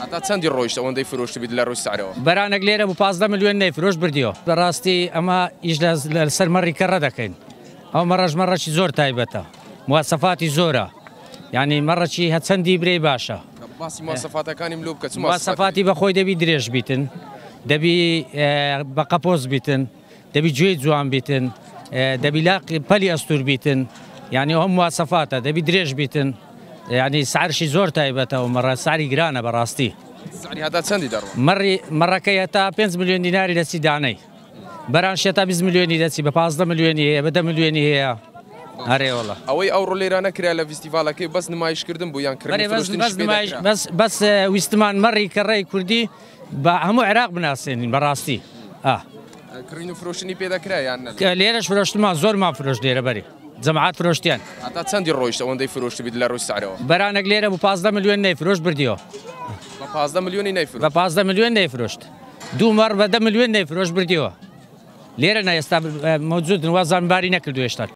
هەتا چەندی ڕۆیشت ئەوەندەی فرۆشتبیت لە ڕووی سعرەوە؟ بەرانێک لێرە بوو 15 ملیۆن نەیفرۆشت بردیەوە. بەڕاستی ئەمە ئیش لەسەر مەڕی کەڕە دەکەین، ئەو مەڕەش مەڕەکی زۆر تایبەتە، مواسەفاتی زۆرە، یعنی مەڕەکی هەچەندی برێی باشە. باسی مواسەفاتەکانیم لۆ بکە، چ مواسەفاتی بەخۆی دەبی درێژ بیتن، دەبی بە قەپۆز بیتن، دەبی گوێی جوان بیتن، دەبی لاقی پەلی ئەستور بیتن، یعنی ئەو مواسەفاتە دەبی درێژ بیتن، یعنی سعرشی زۆر تایبەتە و مەڕە سعری گرانە بەڕاستی. سعری هەتا چەندی دەڕوا؟ مەڕی مەڕەکەی هەتا 5 ملیۆن دیناری دەچی دانەی، بەرانشی هەتا 20 ملیۆنی دەچی، بە 15 ملیۆنی هەیە، بە 10 ملیۆنی هەیە. ئەرێ وەڵا. ئەوەی ئەوڕۆ لێرە نەکرا لە ڤیستیڤاڵەکەی بەس نمایشکردن بوو یان کڕین و فرۆشتنیش پێ دەکرا؟ بەس بەس ویستمان مەڕی کەڕەی کوردی بە هەموو عێراق بناسێنین بەڕاستی. ئا. کڕین و فرۆشتنی پێ دەکرا یان نە؟ لێرەش فرۆشتمان زۆرمان فرۆشت لێرە بەری جەماعەت فرۆشتیان. هەتا چەندی ڕۆیشت ئەوەندەی فرۆشتبیت لە ڕووی سعرەوە؟ بەرانێک لێرە بوو 15 ملیۆن نەیفرۆشت بردیەوە. بە 15 ملیۆنی نەیفرۆشت؟ بە 15 ملیۆن نەیفرۆشت. دوو مەڕ بە 10 ملیۆن نەیفرۆشت بردیەوە. لێرە نا ئێستا مەوجودن وازان باری نەکردو هێشتا.